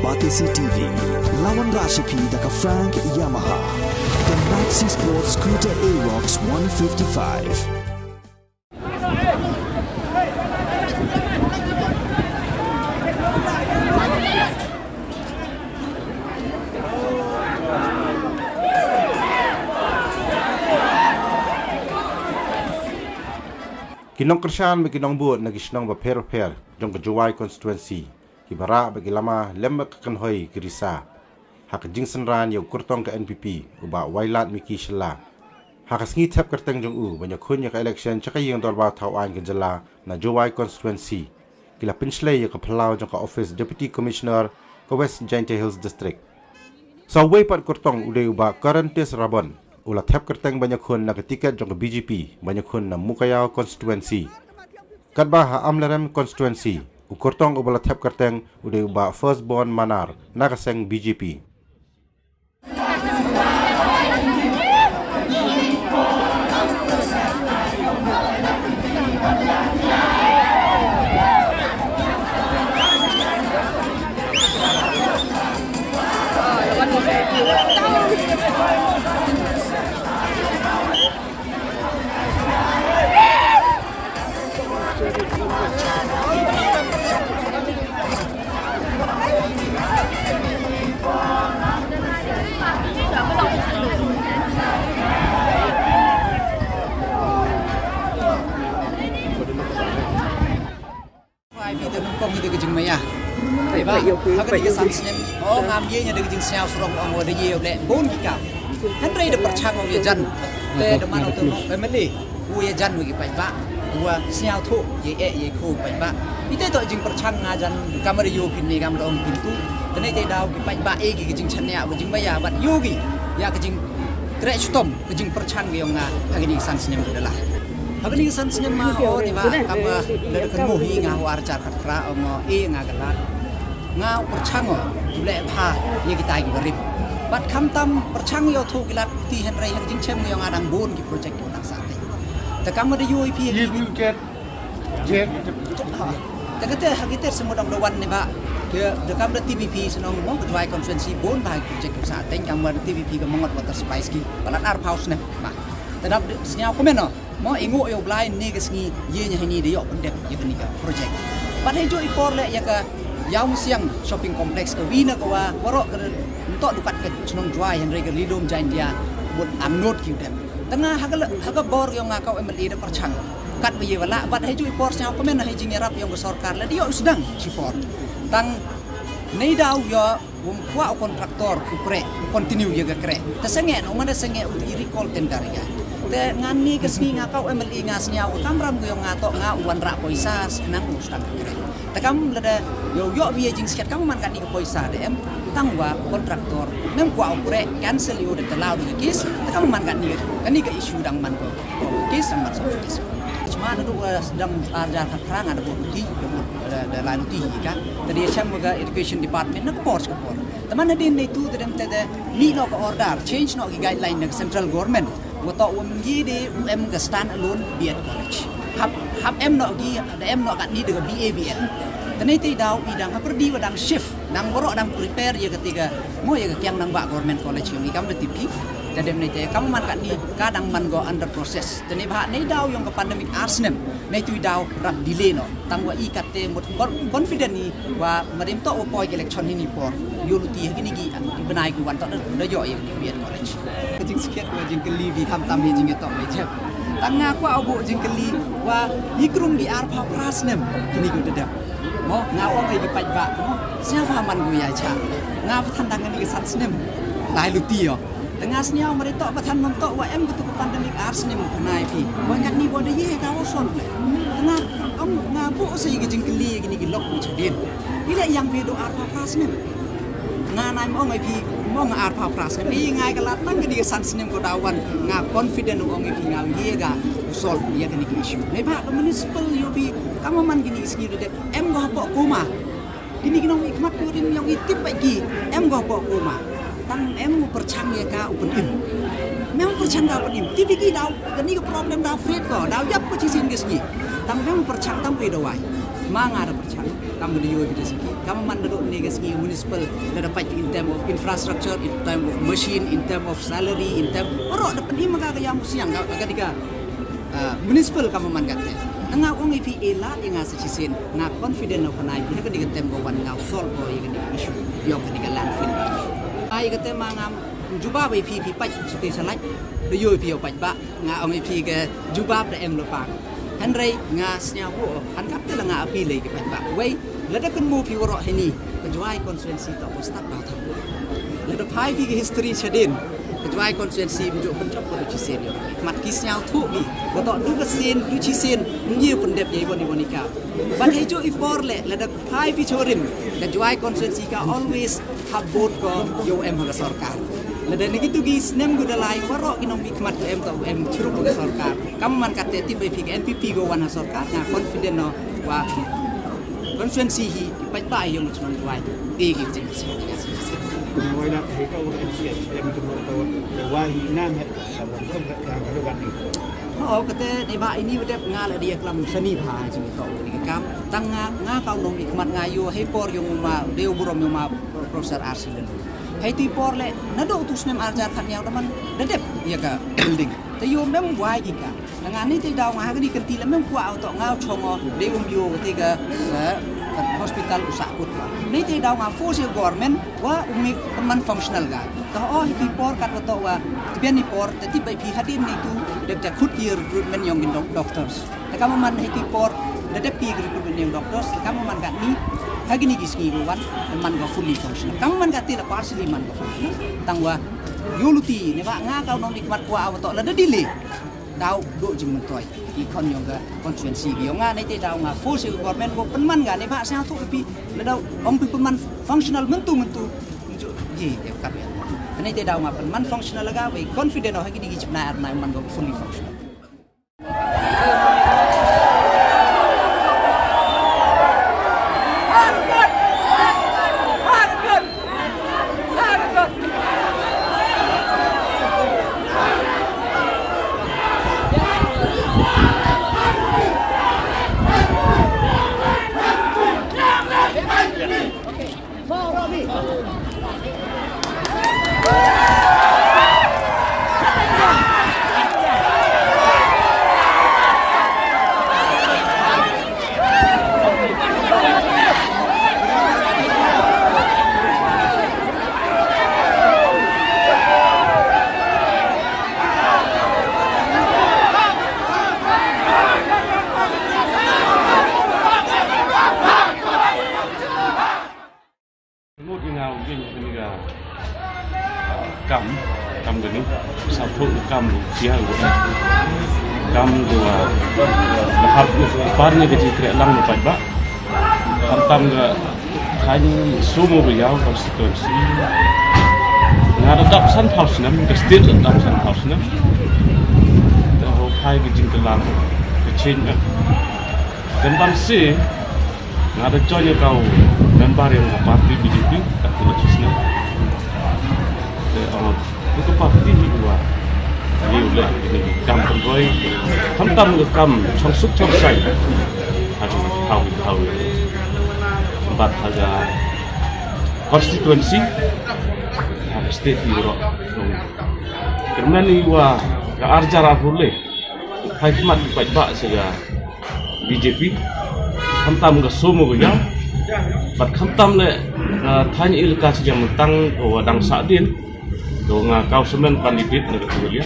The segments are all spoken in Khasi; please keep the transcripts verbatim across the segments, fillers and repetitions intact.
Batesi T V, la wanrah sha phi da ka Frank Yamaha. The Maxi Sport Scooter Aerox one fifty-five. Ki nongkyrshan bad ki nongbud na ki shnong bapher bapher jong ka Jowai constituency, ki ba rah bad ki lama lem bad ka kynhoi ki risa ha ka jingsynran ïa u kyrtong ka N P P, u Bah Wailadmiki Shylla, ha ka sngi thep kyrteng jong u ban ïakhun ïa ka election sha ka ïing dorbar thaw aiñ ka jylla na Jowai constituency, ki la pynshlei ïa ka phyllaw jong ka office Deputy Commissioner ka West Jaintia Hills District. Sa uwei pat kyrtong u dei u Bah Currentis Rabon, u la thep kyrteng ban ïakhun na ka tiket jong ka B J P ban ïakhun na Mowkaiaw constituency. Katba ha Amlarem constituency, u kyrtong u ba la thep kyrteng u dei u Bah Firstborn Manar na ka seng B J P. Ai, phi te nyngkong ïa ka jingmaïa. Te ba, ha kane ka san snem, ong ngam ïa ïa da ka jingsngew sarong ong wa da ïa u leh bun ki kam. Hynrei da pyrshang ong ïa jan. Te da man u te ong M L A u ïa jan wa ki paidbah, u wa sngewthuh ïa eh ïa khu paidbah. Ite to jingpyrshang nga jan, kam da ïoh phin ne kam da ong phin tu. Te ne te daw ki paidbah eh ki ka jingshaniah wa jingmaïa bad ïoh ki ïa ka jingtreh shitom ka jingpyrshang ki ong nga ha kane ka san snem ka da lah. Ha kane ka san snem ma o ne ba kam, eh, da ka mo hi nga u archar khat phra ong eh nga ka lad. Nga u pyrshang o u leh bha ïa kita ki barit. Bad khamtam pyrshang ïa u thuh ki lad ti hynrei ha ka jingchem ïa nga dang bun ki project ki u dang sa te. Te kam da ïoh i phi. Yes, we'll get jet. Ha. Te kate ha kite semut ong da wan ne ba. Ke da kam da T V P shnong mo ka Jowai constituency bun bha ki project ki u sa te kam da T V P ka Mangot Water Supply Scheme. Palat ar phaw snem ba. Te dap sngewkmen o. Mo i nguh ïa u Blai ne ka sngi ïa nya hini da ïoh pyndep ïa kani ka project. Bad hei juh i por leh ïa ka Ïawmusiang Shopping Complex ka wi na ka wa waroh ka ntok dukat ka chnong Jowai hynrei ka Ri-lum Jaintia mut amnot ki u dep. Tang ha ka ha ka bor ïong nga ka M L A da pyrshang. Kat ba ïa wala bad hei juh i por sngewkmen hei jingïarap ïong ka sorkar la da ïoh u sdang shi por. Tang nei daw ïa Wym kwah u kontraktor u kreh, u continue ïa ka kreh. Te sangeh, no mane sangeh u i recall tender ïa. Te ngan ni ka sngi nga ka u M L A nga sngew u kamram ka ïong nga to nga u wanrah poisa snang u stang ka kreh. Te kam lada ïoh ïoh ïa jingsiat kam man ka ni ka poisa de em tang wa u kontraktor. Mem kwah u kreh cancel ïa u de te law de ka case. Te kam man ka ni ka ni ka issue dang man ko. Case dang man so case. Cuma na du sdang arja ka prang ada buat uti, ada buat da lai uti ka. Tadi siang ga education department na ka por ka por. Teman hadin ni tu tadem tada ni no ka order, change no ki guideline na ka central government. Wa to wa mngi de u em ka stand alone B Ed college. Hap hap em no ki da em no ka ni da ka B A B Ed. Tani te daw i dang ha perdi wa dang shift, dang borok dang prepare ïa ka tiga mo ïa ka kiang dang ba government college ïong i kam da T P. Tadem ni te kam man ka ni ka dang man go under process. Tani ba ni daw ïong ka pandemic ar snem. Ni tu daw rap delay no. Tang wa i kat te mut confident ni wa madim to wa poi election hini por. Ïoh luti ha kini ki benai ki wan to da ïoh ïa kini ki college. Jingsiat wa jingkylli bi khamtam hi jingïatok wa jep. Tang nga kwah u buh jingkylli wa i krum bi ar phaw phra snem kini ki da dep. Mo nga ong ai ki paidbah mo sia ba man gu ïa cha. Nga ba than dang kini ki san snem. Lai luti ïo. Tang nga sniaw mari tok ba than mem tok wa em katu ka pandemic ar snem ka nai phi. Wa ngat ni wa da ye ka wa son. Tang nga ong nga buh sa ïa ki jingkylli ïa kini ki lok u chadien. Ila yang phi do ar phaw phra snem. Nga nai mong ai phi mong ar phaw phra snem. Phi ngai ka la tang kini ka san snem ko da wan nga confident ong ai phi nga ye ga u sol ïa kini ki issue. Nei ba ka municipal ïo phi kam man kini ki sngi de em go hapoh kuma. Kini ki nong i khmat ko rim ïong i tip ba ki em go hapoh kuma. Tang em u pyrchang ïa ka u pynim. Mem u pyrchang ka u pynim. Ti bi ki daw kini ka problem daw create ko daw yap ko chi sin ki sngi. Tang mem u pyrchang tam phi dawai. Ma nga da pyrchang kam da ïoh da siki kam man da dok ne ka siki municipal, da da pait in term of infrastructure, in term of machine, in term of salary, in term oro da pynhim ka ka ïam u siang ka ka dika. Ah, municipal kam man ka te. Nga ong ïa phi e la ïa nga sa chisien nga confident of nai phi ha ka dika tem ko wan nga solve ko ïa ka dika issue ïa ka dika landfill. Ai ka te ma ngam jubab ïa phi phi pait sute salai da ïoh phi ïa pait ba nga ong ïa phi ka jubab da em lo pa. Hynrei nga sñiaw ho han kap te la nga appeal ïa ki pait ba wei lada kynmaw phi waroh hini ka Jwai constituency ta ko stad ba tham. Lada phai phi ka history shadien ka Jwai constituency mynjur pynjop ko da chisien ïa mat ki sñiaw thuh ki. Wato du ka sien du chisien ngi pyndep ïa i boni boni ka. Ban hei ju i por le lada phai phi chorim ka Jwai constituency ka always hap vote ko ïa u em ha ka sorkar. Lada na kitu ki snem gu dalai waroh ki nongmihkhmat gu em ta u em chrup ha ka sorkar. Kam man kate tip bai phi ka N P P ko wan ha sorkar nga confident no wa constituency hi ki paidbah ïong chnong Jwai. Te ki jing. Wai da he ka wan M C H em tu ta wa wa hi nam he ka wa ka ka ka ni. Oh, kate ni ba ini bedep nga la dia klam sani ba jing to ni kam tang nga nga kau nongmihkhmat nga ïoh hei por ïong ma deu burom ïong ma Professor R C Lynlong. Hei tu i por le naduh tu snem arjar khat ñiaw da man da dep ïa ka building. Te ïoh mem wai ki ka. Nga ni te daw nga ha ka ni kynti le mem kwah auto nga chong o de um ïoh te ka, eh, ka hospital u sah kut wa. Ni te daw nga force ïa government wa um i man functional ga. Ta o hei tu i por kat wa to wa tbian i por te tip bai phi hadien ni tu dep te khut ïa recruitment ïong ki doc- doctors. Te kam man hei ki por da dep ki recruitment ïong doctors, te kam man ka ni ha ki ni ki sngi ko wan man ka fully functional. Kam man ka te la partially man ka functional. Tang wa ïoh luti ne ba nga ka nongmihkhmat kwah wa to la da delay. Daw do jing myntoi ki khon ïong ka constituency ki ïong nga ne te daw nga force ïong government ko pynman ga ne ba sa tu pi la daw ong pi pynman functional myntu myntu. Ji te kat ne te daw nga pynman functional ga wei confident ha ki ni ki chipna ar na man ko fully functional. Ngut ïa nga u ïeng kane ka, ah, kam, kam kane, sa phuh u kam u sia u kam u, ah, la hap u par ne ka jingkreh lang u paidbah. Khamtam ka thaiñ Sumo Baïaw constituency. Nga da dap san phaw snem, ka state da dap san phaw snem. Te ho phai ka jingkylla ka change. Kan ban si nga da join ïa ka u member ïa ka party B J P ka tu la chisna. Te ong tu ka party hi wa ni u leh ni kam pynroi. Khamtam ka kam chong suk chong sai. Ha ka thaw ka thaw. Bad ha ka constituency ha ka state hi ro. Kyrmen hi wa ka arjar arhule. Hai khmat paidbah sa ka B J P. Khamtam ka Sumo Baïaw. Bad khamtam le, ah, thaiñ elaka sa jam tang ko wa dang sa din. Ko nga kau semen pan lipit na ka tu lia.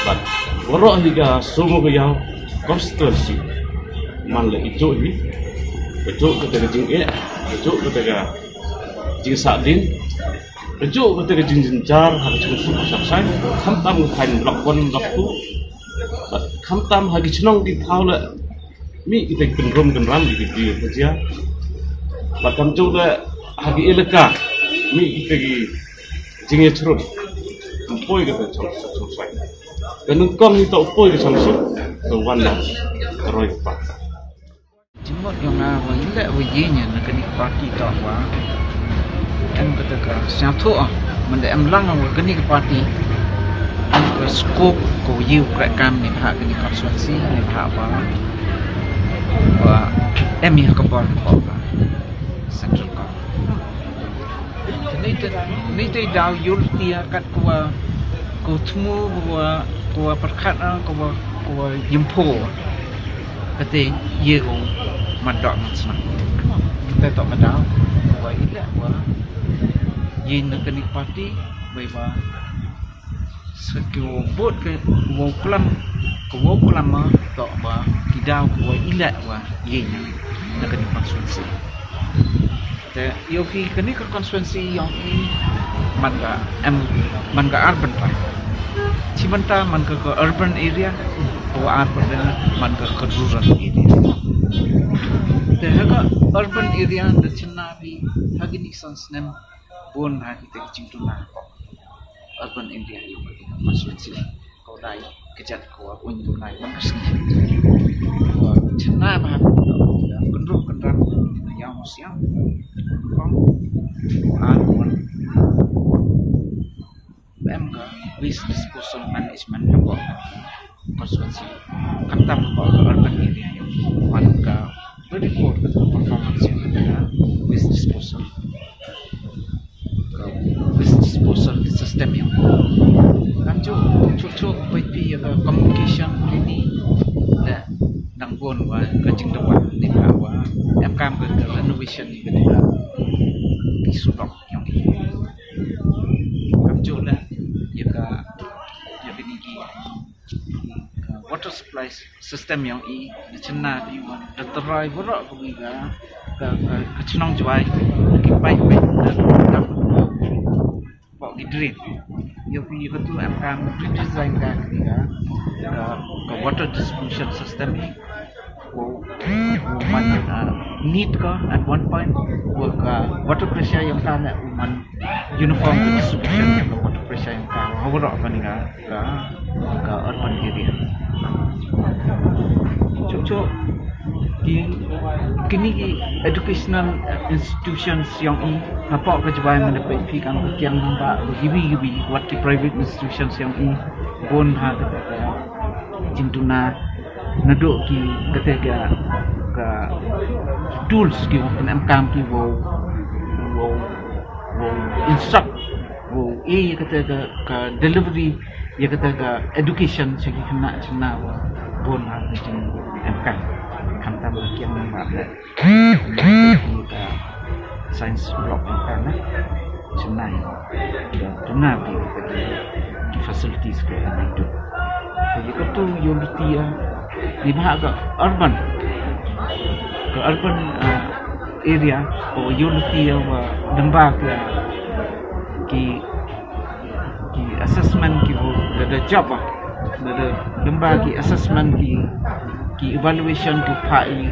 Bad waroh hi ka Sumo Baïaw constituency. Man le ijo hi. Ijo ka te ka jing e, ijo ka te ka jing sa din. Ka juh kata ka jingjynjar ha ka jingsuk ka shapsai. Khamtam ka thaiñ block one, block two. Bad khamtam ha ki chnong ki thaw la mih kita ki kynrum kynram ki kynti ka jia. Bad kam juh la ha ki elaka mih kita ki jingïachrun. Ym poi kata shapsai. Ka nyngkong hi ta u poi ka jingsuk ka wan na ka roi ka pa. Jingmut jong nga ba ïaleh ba ïeng na kane ka party ta ba em kata ka sngewthuh mynta em lang ba kane ka party em ka scope ko ïew kreh kam ne ha kane ka constituency ne ha ba ba em ïa ka bor ka bor ka central government. Te ni te ni te daw ïul tia kat kwa ko thmu kwa kwa perkhat a kwa kwa yimpo. Kate ye ko mandok man sna. Te to ka daw kwa ila kwa ye na kani party bai ba Sa ki wow bud ki wow klam, ki wow klam ma to ba ki daw ki wow ilat wa ye na kani constituency. Te yo ki kani ka constituency yong i man ka em man ka urban pa. Chi man ta man ka, ka urban area, ko ar pa man ka, ka rural area. Te ha ka urban area da china bi ha kini san snem bun ha kita ki jingtuna. Urban area ïa u constituency. Ko dei ka jait ko un ko dei man ka sngi. Ko chna ba ko kynruh kynrang ïa u siang. Ko an ko em ka waste disposal management ko constituency. Khamtam ko urban area ïa u man ka very poor performance ïa ka waste disposal. Ka waste disposal system ïa u. Kam ju, ju, ju, peit phi ïa ka communication kini. Da, dang bun wa ka jingdawa ni ba wa em kam ka renovation ni ka dei. Ki surok ïa u. Kam ju da ïa ka, ïa kini ki ka water supply system ïa u i, da chna ki wan da trai baroh ka wi ka, ka, ka, ka chnong Jwai, ki paip paip da ka pok ki drain. Ïa u i ka tu em kam redesign ka, ka, ka, ka water distribution system i. Wow, wow, man, ah, need ka at one point, wow, ka water pressure ïa ka na, man uniform distribution ïa ka water pressure ïa ka, wow, baroh ka ni ka. Ka, ka urban area. Chuk chuk ki, kini ki educational institutions ïa u i, hapoh ka Jwai man da peit phi kan ka kiang namba, kiwi kiwi, wat ki private institutions ïa u i, bun ha ka, ka jingtuna, naduh ki, kata ka, ka tools ki, wa pyndonkam ki, wow, wow, wow instruct, wow, eh, kata ka, ka delivery, ïa kata ka education sha ki khynnah jingna bun ha ka jingem ka. Khamtam ka kiang namba ka science block ka na jingna ïa ka tuna ki, ki facilities ka na itu. Jadi ka tu ïa u liti ïa ni ba ka urban, ka urban, ah, area, o ïa u liti ïa wa damba ki, ki ki assessment ki bu da, da jop ah, da, da damba ki assessment ki, ki evaluation ki pha i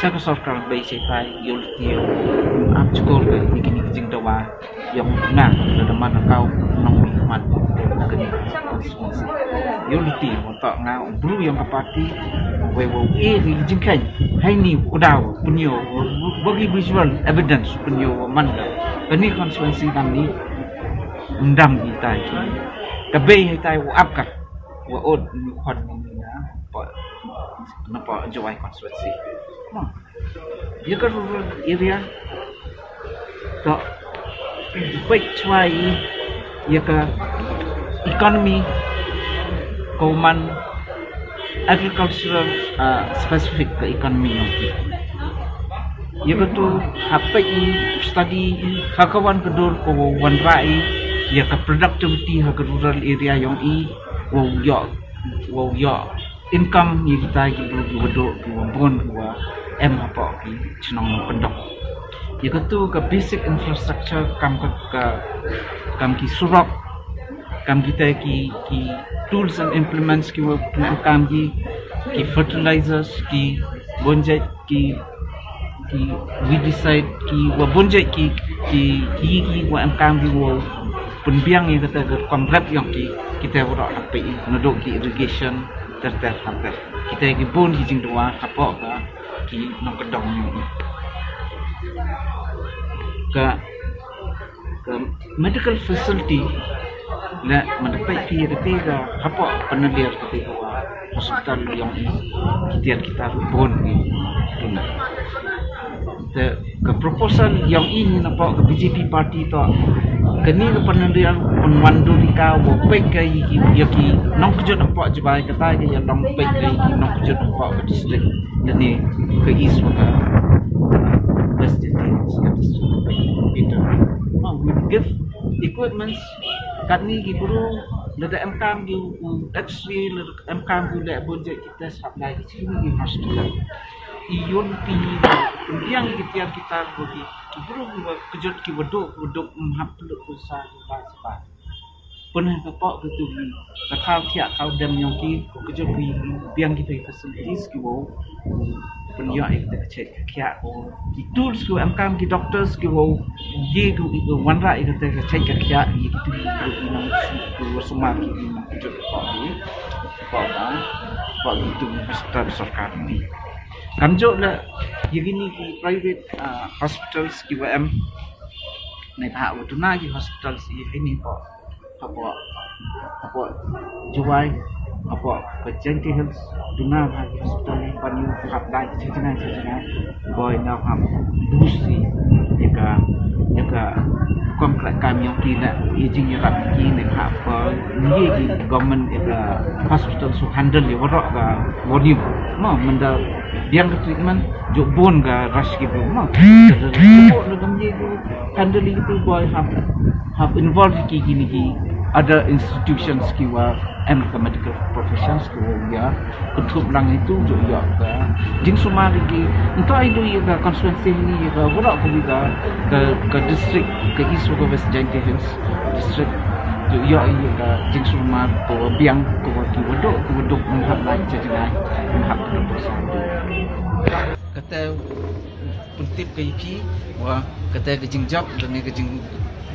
sa ka sorkar bai sai pai ïa u liti ïa u ap chukor ka ni kini ki jingdawa ïa u na da, da man ka u nong mi man na kini ïa u liti ïa u ta nga u bru ïa ka party wei wei e ki jingkhein hai ni u daw pynïoh wa ki visual evidence pynïoh wa man ka kani constituency kan ni. Ym dang hi tai ki. Ka bei hi tai u ap ka. Wa ot nu khon nu na pa, na pa Jowai constituency. Ïa ka rural area. Ka peit chwa ïa ka economy. Ka man agricultural, ah, specific ka economy ïa ki. Ïa katu ha peit i study i ha ka wan ka dur ka wanrah i ïa ka productivity ha ka rural area ïong i, wow ïoh, wow ïoh income ïa kita ki bru ki wa duh ki wa bun ki wa em hapoh ki chnong nongkyndong. Ïa katu ka basic infrastructure kam ka, ka kam ki surok, kam kita ki, ki tools and implements ki wa pyndonkam ki, ki fertilizers, ki bonjait, ki, ki weedicide, ki wa bonjait ki, ki, ki, ki wa em kam ki wa pynbiang ïa kata ka kam rep ïong ki, kita wa rok hape i, naduh ki irrigation, ter ter ter ter. Kita ki bun ki jingdawa hapoh ka ki nongkyndong ïong i. Ka ka medical facility, la man da peit phi da phi ka hapoh Panaliar ka phi ka wa hospital ïong i, ki tiar kita bun ki tuna. Te ka proposal yong i ni na pok ka B J P party to. Kani ka panandial pun wandu di ka wo pek ka i ki ya ki nong kejut na pok jebai kata ka ya long pek ka i ki nong kejut na pok ka district. Dan ni ka east wa ka west district ka district. Itu. Ma we give equipments kat ni ki bru lada em kam ki u x-ray lada em kam ki u leh bun je ki test hap lai ki chini ki hospital. I yun pi pynbiang ki tiar ki tar ko ki ki bru ki wa kejut ki wa duk ki wa duk em hap peluk ko sa ki ba sa ba. Pun ha ka pok ka tu ki ka thaw thiah thaw dem yong ki ko kejut ki biang ki tu ki facilities ki wa pynïoh ïa kata ka chait ka khiah ko ki tools ki wa em kam ki doctors ki wa ye ki wa wanrah ïa kata ka chait ka khiah ïa ki tu ki wa sumar ki ki wa kejut ko ki ko ka ko ki tu hospital sorkar ni. Kamjooh la ïa kini ki private ah, hospitals ki wa em. Neibhah wa duna ki hospitals ïa kini ko hapoh hapoh Jowai, hapoh ka Jaintia Hills, duna bha ki hospital ni ban ïoh hap dai cha jngai cha jngai. Boi na hap boost ïa ka ïa ka kam kla kam yong ki la ïa jingïarap ki ne hap ba ngi ki government ïa ka hospital su handle ïa waroh ka volume. Ma menda biang ka treatment jok bun ka rush ki bun ma. Ko na kam ye ki handle ïa ki boi hap hap involve ki kini ki other institutions ki wa em ka medical professions ki wa ya kyntup lang itu ju ya ka jingsumar ki nto ai du ya ka constituency ni ya ka wala ko bi ka ka ka district ka East wa ka West Jaintia Hills district ju ya ya ka jingsumar ko wa biang ko wa ki waduk ko waduk mengap lai cha jngai mengap ka. Kata pyntip ka ïa phi wa kata ka jingjop lane ka jing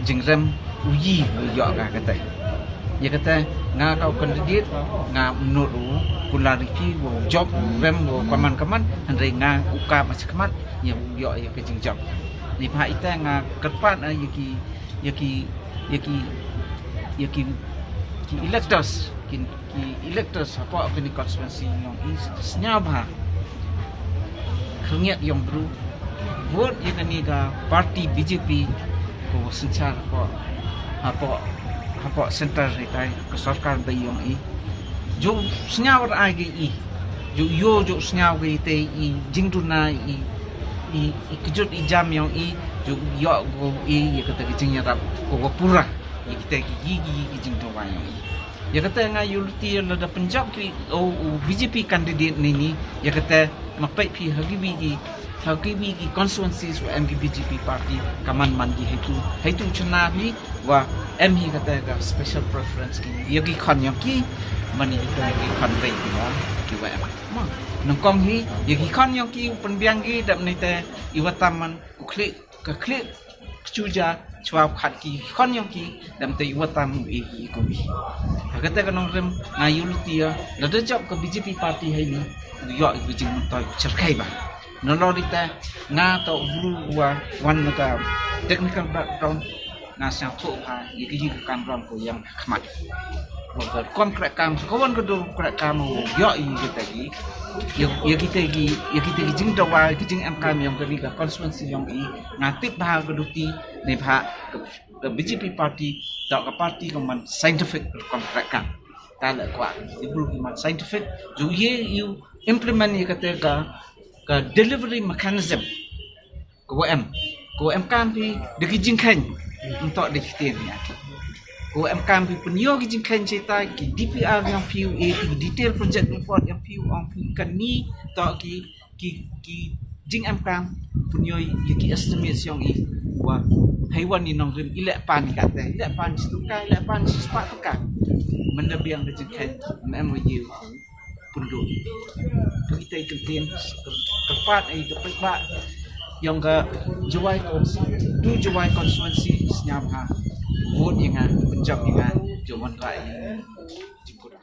jingrem u yi u ïoh ka kata. Ïa kata nga ka u candidate nga mnud u kular ïa phi wa u jop u rem wa kaman kaman hynrei nga u ka ma chakmat ïa u ïoh ïa ka jingjop. Ni pha ita nga kyrpad ïa ki ïa ki ïa ki ïa ki ki electors ki ki electors hapoh kani constituency yong i sñiaw bha. Khyndiat yong bru vote ïa kani ka party B J P ko synchar hapoh hapoh hapoh center hitai ka sorkar ba yong i. Ju sñiaw ra ai ga i ju yo ju sñiaw ga i te i jingduna i i i kjut i jam yong i ju yo go i ïa kata ka jingïarap ko wa pura ïa kata ki ki ki jingdawa yong i. Ïa kata nga ïa luti ïa lada Punjab ki o u B J P candidate ni ni ïa kata ma peit phi ha kiwi ki ha kiwi ki constituencies wa em ki B J P party ka man man ki haitu haitu chna phi wa em hi kata ka special preference ki ïa ki khon yong ki man ïa ki khon bei ki wa ki wa em. Ma nangkong hi ïa ki khon yong ki u pynbiang ki dap ni te i wa tam man u khlieh ka khlieh kchuja chwa khat ki khon yong ki dam te i wa tam i i ku bi. Ha kata ka nongrim nga ïa luti ïa lada jop ka B J P party hai ni u ïoh i ku jingmyntoi u cherkai ba. Nalor ita nga to u bru wa wan na ka technical background nga sñiaw thoh ha ïa ki jingkam ram ko yang khmat. Wa ka rukom kreh kam ka wan ka dur kreh kam u ïoh i kita ki ïa kita ki ïa kita ki jingdawa ki jingem kam yong ka ri ka constituency yong i. Nga tip bha ka duti ne bha ka B J P party ta ka party ka man scientific rukom kreh kam. Ta la kwah i bru ki man scientific ju ye ïa implement ïa kata ka ka delivery mechanism ko wa em ko wa em kam phi da ki jingkheiñ nto da ki ktien ïa ko wa em kam phi pynïoh ki jingkheiñ cheta ki D P R yong phi u e ki detail project report yong phi u ong phi kan ni to ki ki ki jingem kam pynïoh ïa ki estimates yong i wa hei wan i nongrim i leh pan i kate i leh pan shi tuka i leh pan shi spah tuka. Mynda biang da jingkheiñ em wa ïa pynduh. Ka kita i kyntien kyrpad ai ka pynbah yong ka Jowai Constituency tu Jowai Constituency sñiaw ha vote ïa nga pynjop ïa nga jong wan rai jingkuda.